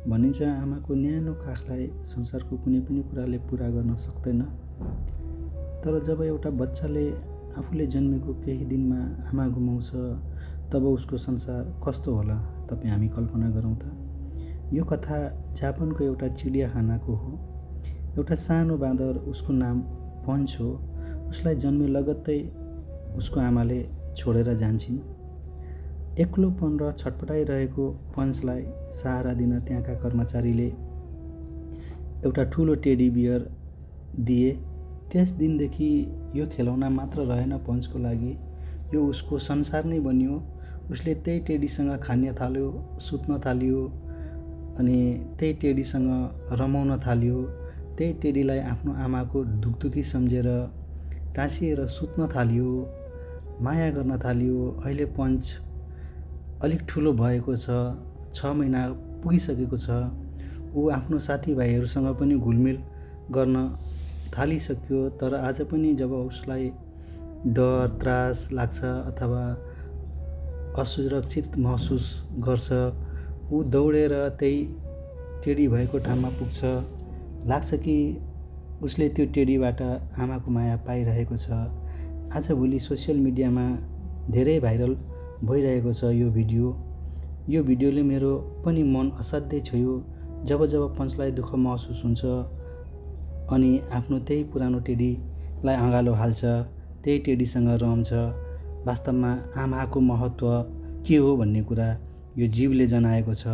भनिन्छ आमाको न्यानो काखलाई संसारको कुनै पनि कुराले पुरा गर्न सक्दैन। तर जब एउटा बच्चाले आफूले जन्मेको केही दिनमा आमा गुमाउँछ तब उसको संसार कस्तो होला तपाईँ हामी कल्पना गरौँ त। यो कथा जापानको एउटा चिडियाखानाको हो। एउटा सानो बाँदर, उसको नाम पन्च हो, उसलाई जन्मे लगत्तै उसको आमाले छोडेर जान्छिन्। एक्लोपन र छटपटाइरहेको पन्चलाई सहारा दिन त्यहाँका कर्मचारीले एउटा ठुलो टेडी बियर दिए। त्यस दिनदेखि यो खेलौना मात्र रहेन पन्चको लागि, यो उसको संसार नै बन्यो। उसले त्यही टेडीसँग खान थाल्यो, सुत्न थाल्यो अनि त्यही टेडीसँग रमाउन थाल्यो। त्यही टेडीलाई आफ्नो आमाको दुखदुखी सम्झेर टाँसिएर सुत्न थाल्यो, माया गर्न थाल्यो। अहिले पन्च अलिक ठुलो भएको छ, 6 महिना पुगिसकेको छ। ऊ आफ्नो साथीभाइहरूसँग पनि घुलमिल गर्न थालिसक्यो। तर आज पनि जब उसलाई डर त्रास लाग्छ अथवा असुरक्षित महसुस गर्छ, ऊ दौडेर त्यही टेडी भएको ठाउँमा पुग्छ। लाग्छ कि उसले त्यो टेडीबाट आमाको माया पाइरहेको छ। आजभोलि सोसियल मिडियामा धेरै भाइरल भइरहेको छ यो भिडियो। यो भिडियोले मेरो पनि मन असाध्यै छोयो। जब पन्चलाई दुःख महसुस हुन्छ अनि आफ्नो त्यही पुरानो टेडीलाई अँगालो हाल्छ, त्यही टेडीसँग रम्छ। वास्तवमा आमाको महत्त्व के हो भन्ने कुरा यो जीवले जनाएको छ।